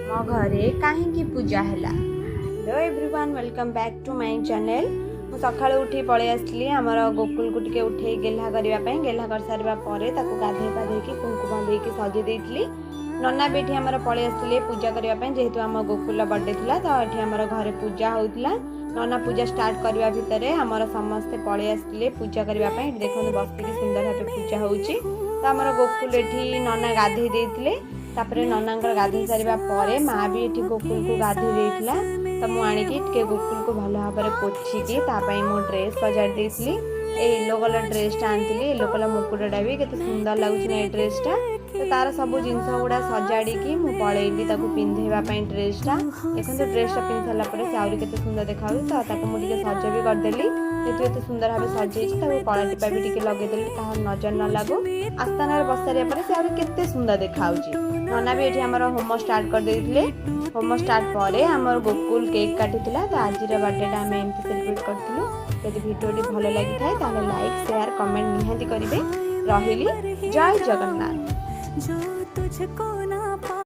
ଆମ ଘରେ କାହିଁକି ପୂଜା ହେଲା? Hello everyone, welcome back to my channel. ମୁଁ ସକାଳୁ ଉଠି ପଳେଇ ଆସିଥିଲି ଆମର ଗୋକୁଲକୁ ଟିକେ ଉଠେଇ ଗେହ୍ଲା କରିବା ପାଇଁ। ଗେହ୍ଲା କରିସାରିବା ପରେ ତାକୁ ଗାଧେଇ ପାଧେଇକି, କୁଙ୍କୁମ ଦେଇକି ସଜେଇ ଦେଇଥିଲି। ନନା ବି ଏଠି ଆମର ପଳେଇ ଆସିଥିଲେ ପୂଜା କରିବା ପାଇଁ। ଯେହେତୁ ଆମ ଗୋକୁଲର ବର୍ଥଡେ ଥିଲା, ତ ଏଠି ଆମର ଘରେ ପୂଜା ହେଉଥିଲା। ନନା ପୂଜା ଷ୍ଟାର୍ଟ କରିବା ଭିତରେ ଆମର ସମସ୍ତେ ପଳେଇ ଆସିଥିଲେ ପୂଜା କରିବା ପାଇଁ। ଏଠି ଦେଖନ୍ତୁ, ବସିକି ସୁନ୍ଦର ଭାବେ ପୂଜା ହେଉଛି। ତ ଆମର ଗୋକୁଲ ଏଠି ନନା ଗାଧେଇ ଦେଇଥିଲେ। ତାପରେ ନନାଙ୍କର ଗାଧେଇ ସାରିବା ପରେ ମା ବି ଏଠି ଗୋକୁଲକୁ ଗାଧେଇ ଦେଇଥିଲା। ତ ମୁଁ ଆଣିକି ଟିକେ ଗୋକୁଲକୁ ଭଲ ଭାବରେ ପୋଛିକି ତା ପାଇଁ ମୁଁ ଡ୍ରେସ୍ ସଜାଡ଼ି ଦେଇଥିଲି। ଏଇ ୟେଲୋ କଲର୍ ଡ୍ରେସ୍ଟା ଆଣିଥିଲି। ୟେଲୋ କଲର୍ ମୁକୁଟଟା ବି କେତେ ସୁନ୍ଦର ଲାଗୁଛି ନା ଏଇ ଡ୍ରେସ୍ଟା? ତ ତାର ସବୁ ଜିନିଷ ଗୁଡ଼ା ସଜାଡ଼ିକି ମୁଁ ପଳେଇଲି ତାକୁ ପିନ୍ଧେଇବା ପାଇଁ ଡ୍ରେସ୍ଟା। ଦେଖନ୍ତୁ, ଡ୍ରେସ୍ଟା ପିନ୍ଧି ସାରିଲା ପରେ ସେ ଆହୁରି କେତେ ସୁନ୍ଦର ଦେଖାଯାଉଛି। ତ ତାକୁ ମୁଁ ଟିକେ ସଜ ବି କରିଦେଲି। ଯେହେତୁ ଏତେ ସୁନ୍ଦର ଭାବେ ସଜେଇଛି, ତାକୁ କଳା ଟିପା ବି ଟିକେ ଲଗେଇଦେଲି, କାହା ନଜର ନ ଲାଗୁ। ଆସ୍ଥାନରେ ବସାରିବା ପରେ ସେ ଆହୁରି କେତେ ସୁନ୍ଦର ଦେଖାଯାଉଛି। ନନା ବି ଏଠି ଆମର ହୋମ ଷ୍ଟାର୍ଟ କରିଦେଇଥିଲେ। ହୋମ ଷ୍ଟାର୍ଟ ପରେ ଆମର ଗୋକୁଲ କେକ୍ କାଟିଥିଲା। ତ ଆଜିର ବାର୍ଥଡେଟା ଆମେ ଏମିତି ସେଲିବ୍ରେଟ୍ କରିଥିଲୁ। ଯଦି ଭିଡ଼ିଓଟି ଭଲ ଲାଗିଥାଏ, ତାହେଲେ ଲାଇକ୍, ସେୟାର, କମେଣ୍ଟ ନିହାତି କରିବେ। ରହିଲି, ଜୟ ଜଗନ୍ନାଥ। जो तुझको ना